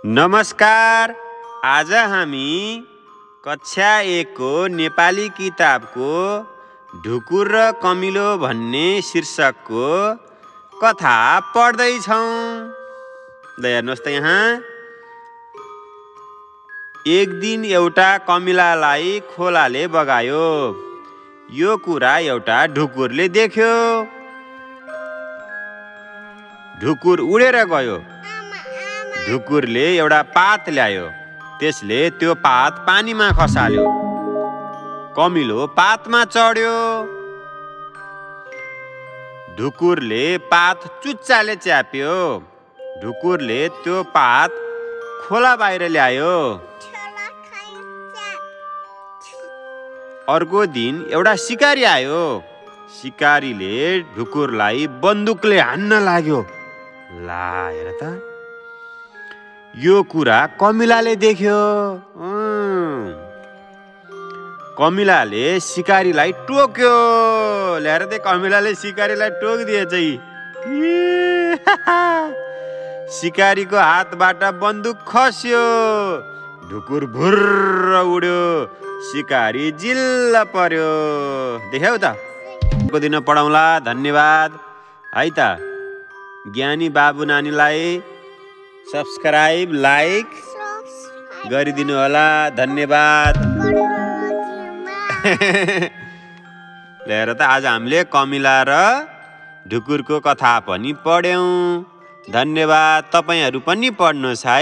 नमस्कार। आज हामी कक्षा 1 को नेपाली किताबको ढुकुर र कमिलो भन्ने शीर्षकको कथा पढ्दै छौं। ल हेर्नुस् त यहाँ। एक दिन एउटा कमिलालाई खोलाले बगायो। यो कुरा एउटा ढुकुरले देख्यो। ढुकुर उडेर गयो। ढुकुरले एउटा पात ल्यायो। त्यसले त्यो पात पानीमा खसाल्यो। कमिलो पातमा चढ्यो। ढुकुरले पात चुच्चाले च्याप्यो। ढुकुरले त्यो पात खोला बाहिर ल्यायो। अर्को दिन एउटा शिकारी आयो। शिकारीले ढुकुरलाई बन्दुकले हान्न लाग्यो। ला हेर त, यो कुरा कमिलाले देख्यो। कमिलाले शिकारीलाई टोक्यो। ल्याएर त कमिलाले शिकारीलाई टोकिदिएछ। शिकारीको हातबाट बन्दुक खस्यो। ढुकुर भुर्र उड्यो। शिकारी जिल्ल पर्यो। देख्यौ त, अर्को दिन पढाउँला। धन्यवाद है त। ज्ञानी बाबु नानीलाई सब्स्क्राइब लाइक गरिदिनु होला। धन्यवाद। हेर त, आज हामीले कमिला र ढुकुरको कथा पनि पढ्यौं। धन्यवाद। तपाईहरु पनि पढ्नुस् है।